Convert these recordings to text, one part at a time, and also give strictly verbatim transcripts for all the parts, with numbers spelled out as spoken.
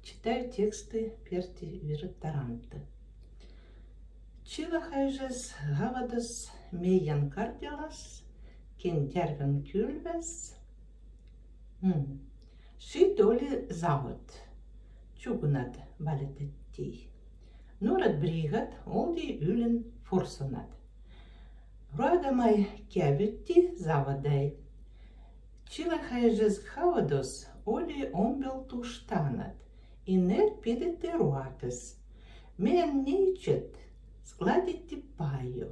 Читаю тексты Перти Виритаранты. Чилахайжез гавадос мейян кардялас, кендяврин кюльвез. М. Шид оли завод, чугунад валететти. Нурад бригад олди юлен форсунад. Руадамай кявитти заводай. Чилахайжез гавадос оли омбелту штанад, инер пидати руатиз. Меен нейчед складитти пайо.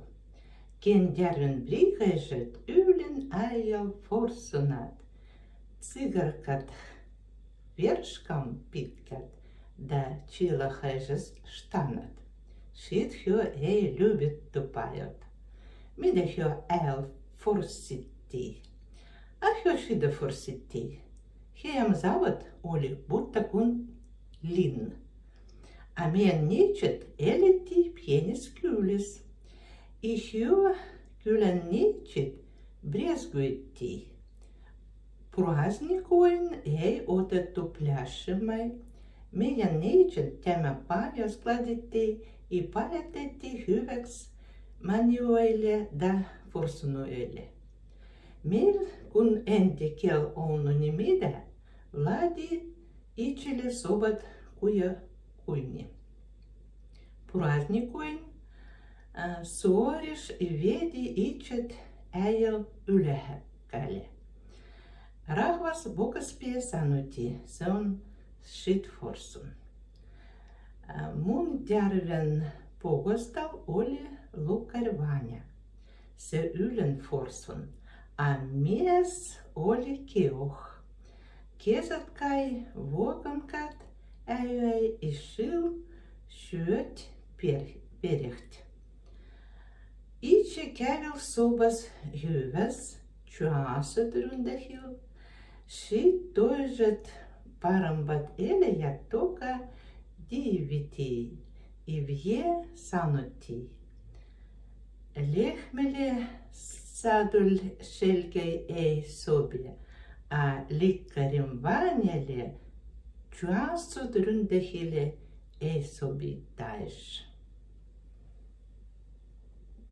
Кендяврин бригайжед юлен аял форсунад. Цигаркад вершкам питкад да чилахайжез штанад. Шид хьо эй любит тупают. Мида хьо аял форситти. А хьо шида форситти. Хейим завод оли буттакун лин. А меен нейчед элетти пиенис кюлиз. И хьо кюлен нейчед брезгуйтти. Праздникуйин эй отату пляшимай. Меен нейчед тямя пайо складитти и пайатетти хювекс манивайле да форсунувайле. Мейлькун энди кел олну нимида, Влади ичиле собад куя куйни. Праздникуйин, а, суориш и веди ичед аял юле геле. Рагваз бокас пиесанути, сен шид форсун. А, мун дяврин погоздал оли лукарь Ваня. Се юлен форсун, а миас оли кеох. Кезаткай воган кад аяй и шил шуьт пер-, перехть. Иче кявил собаз гьювез, чуасуд рундахил, шид тойжет парамбат эле ятока дивити, ивье санути. Лехмеле садуль шелгей эй собе, а ликарим Ванеле чуасуд рундахиле эй собе тайш.